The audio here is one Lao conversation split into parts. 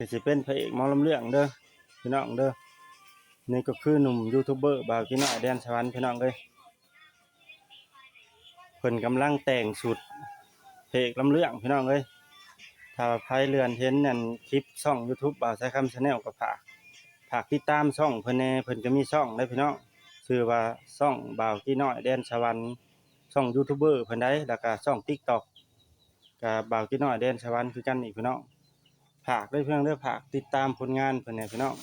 ກໍຊິເປັນພະເອກໝໍລຳເລື່ອງເດີພີ່ນ້ອງເດີ. ນີ້ກໍຄືໜຸ່ມຢູທູບເບີບ່າວກີນ້ອຍແດນສະຫວັນພີ່ນ້ອງເອີຍ. ເພິ່ນກຳລັງແຕ່ງຊຸດພະເອກລຳເລື່ອງພີ່ນ້ອງເອີຍ. ຖ້າວ່າໃຜເລື່ອນເຫັນອັນຄລິບຊ່ອງຢູທູບບ່າວສາຍຄຳແຊນແນວ ກໍຝາກ ຝາກຕິດຕາມຊ່ອງເພິ່ນແດ່. ເພິ່ນກໍມີຊ່ອງເດ້ພີ່ນ້ອງ ຊື່ວ່າຊ່ອງບ່າວກີນ້ອຍແດນສະຫວັນ ຊ່ອງຢູທູບເບີເພິ່ນໃດ໋ ແລ້ວກໍຊ່ອງຕິກຕັອກ ກໍບ່າວກີນ້ອຍແດນສະຫວັນຄືກັນອີກພີ່ນ້ອງ. ຝາກເດີພີ່ນ້ອງເດີ ຝາກຕິດຕາມຜົນງານເພິ່ນແດ່ພີ່ນ້ອງ.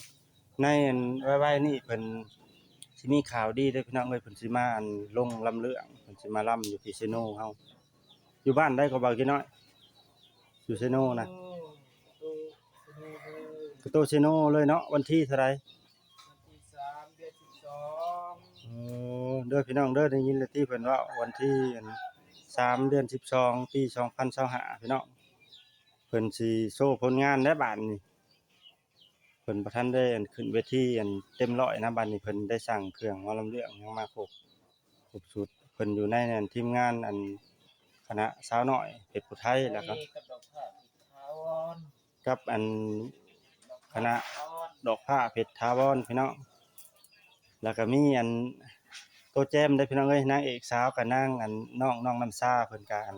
ໃນອັນໄວໆນີ້ເພິ່ນຊິມີຂ່າວດີເດີພີ່ນ້ອງເອີຍ ເພິ່ນຊິມາອັນລົງລຳເລື່ອງ ເພິ່ນຊິມາລຳຢູ່ທີ່ເຊໂນເຮົາ. ຢູ່ບ້ານໃດກໍບ່າວກີນ້ອຍ? ຢູ່ເຊໂນນະ. ໂຕເຊໂນເລີຍເນາະ. ວັນທີເທົ່າໃດ? ວັນທີສາມ ເດືອນສິບສອງ. ໂອ້ ເດີພີ່ນ້ອງເດີ ໄດ້ຍິນແລ້ວຕິເພິ່ນເວົ້າ ວັນທີອັນສາມ ເດືອນສິບສອງ ປີສອງພັນຊາວຫ້າພີ່ນ້ອງ. ເພິ່ນຊິໂຊຜົນງານແລ້ວບາດນີ້ ເພິ່ນບໍ່ທັນໄດ້ອັນຂຶ້ນເວທີອັນເຕັມຮ້ອຍນະ. ບາດນີ້ເພິ່ນໄດ້ສັ່ງເຄື່ອງໝໍລຳເລື່ອງຫຍັງມາຄົບ ຄົບຊຸດ. ເພິ່ນຢູ່ໃນອັນທີມງານອັນຄະນະສາວນ້ອຍເພັດຜູ້ໄທ ແລ້ວກໍ ກັບອັນຄະນະດອກຟ້າເພັດຖາວອນພີ່ນ້ອງ. ແລ້ວກໍມີອັນໂຕແຈມເດ້ພີ່ນ້ອງເອີຍ ນາງເອກສາວກັບນາງອັນນ້ອງ ນ້ອງນ້ຳຊາ ເພິ່ນກໍອັນ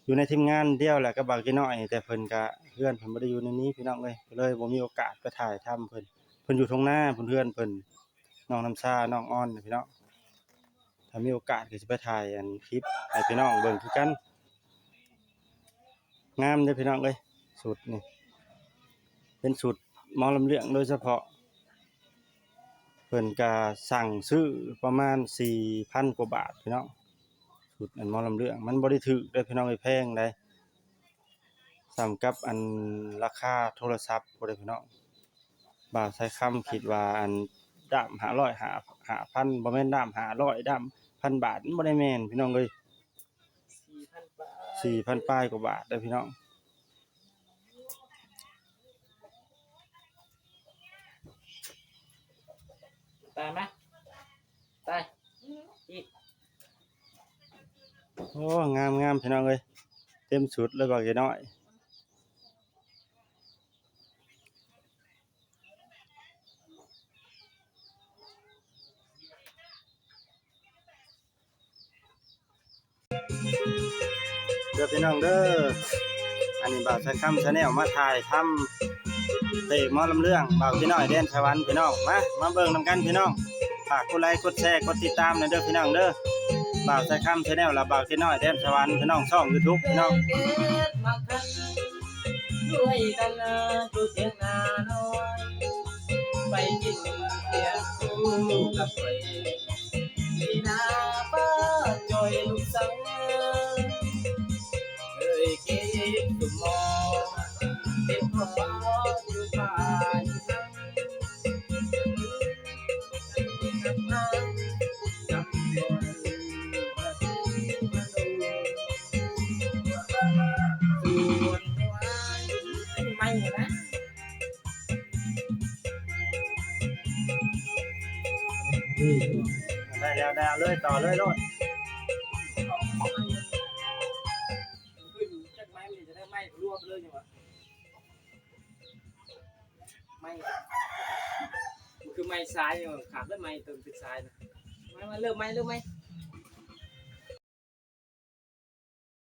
ຢູ່ໃນທີມງານດຽວແຫຼະກັບບ່າວກີນ້ອຍ ແຕ່ເພິ່ນກໍເຮືອນເພິ່ນບໍ່ໄດ້ຢູ່ໃນນີ້ພີ່ນ້ອງເອີຍ ກໍເລີຍບໍ່ມີໂອກາດໄປຖ່າຍທຳເພິ່ນ. ເພິ່ນຢູ່ທົ່ງນາພຸ້ນເຮືອນເພິ່ນ ນ້ອງນ້ຳຊາ ນ້ອງອອນນະພີ່ນ້ອງ. ຖ້າມີໂອກາດກໍຊິໄປຖ່າຍອັນຄລິບໃຫ້ພີ່ນ້ອງເບິ່ງຄືກັນ. ງາມເດ້ພີ່ນ້ອງເອີຍ ຊຸດນີ້ເປັນຊຸດໝໍລຳເລື່ອງໂດຍສະເພາະ. ເພິ່ນກະສັ່ງຊື້ປະມານສີ່ພັນກວ່າບາດພີ່ນ້ອງ. ຊຸດອັນໝໍລຳເລື່ອງ ມັນບໍ່ໄດ້ຖືກເດ້ພີ່ນ້ອງເອີຍ ແພງໃດ໋ ສ່ຳກັບອັນລາຄາໂທລະສັບພຸ້ນເດ້ພີ່ນ້ອງ. ບ່າວສາຍຄຳຄິດວ່າອັນດ້າມຫ້າຮ້ອຍ ຫ້າ ຫ້າພັນ ບໍ່ແມ່ນດ້າມຫ້າຮ້ອຍ ດ້າມພັນບາດ ມັນບໍ່ໄດ້ແມ່ນພີ່ນ້ອງເອີຍ. ສີ່ພັນປາຍ ສີ່ພັນປາຍກວ່າບາດເດ້ພີ່ນ້ອງ. ຕາຍມາ ຕາຍອີກ. ໂອ້ ງາມໆ ພີ່ນ້ອງເອີຍ ເຕັມຊຸດເລີຍບ່າວກີນ້ອຍ. ເດີພີ່ນ້ອງເດີ ອັນນີ້ບ່າວສາຍຄຳແຊນແນວມາຖ່າຍທຳເພງໝໍລຳເລື່ອງບ່າວກີນ້ອຍແດນສະຫວັນພີ່ນ້ອງ. ມາ ມາເບິ່ງນຳກັນພີ່ນ້ອງ. ຝາກກົດໄລ ກົດແຊ ກົດຕິດຕາມແດ່ເດີພີ່ນ້ອງເດີ ບ່າວສາຍຄຳແຊນແນວ ແລະ ບ່າວກີນ້ອຍແດນສະຫວັນພີ່ນ້ອງ ຊ່ອງຢູທູບພີ່ນ້ອງ. ດ້ວຍກັນຢູ່ທຽງນານ້ອຍ ໄປກິນເບຍຄູ່ກັບຂ້ອຍ ທີ່ໜ້າປ້າຈ່ອຍລູກສາວ ເຄີຍເກັບສົມໝໍ ເປັນພໍ່ຢູ່ບ້ານ. ໄມ້ນະ ໄດ້ແລ້ວ ໄດ້ເອົາເລີຍ ຕໍ່ເລີຍໂລດ. ຄືໄມ້ລວບເລີຍຫຍັງວະ? ໄມ້ ມັນຄືໄມ້ຊາຍ ຂາດແລ້ວໄມ້ໂຕເປັນຊາຍນະ. ມາ ມາ ເລີ່ມໃໝ່ ເລີ່ມໃໝ່.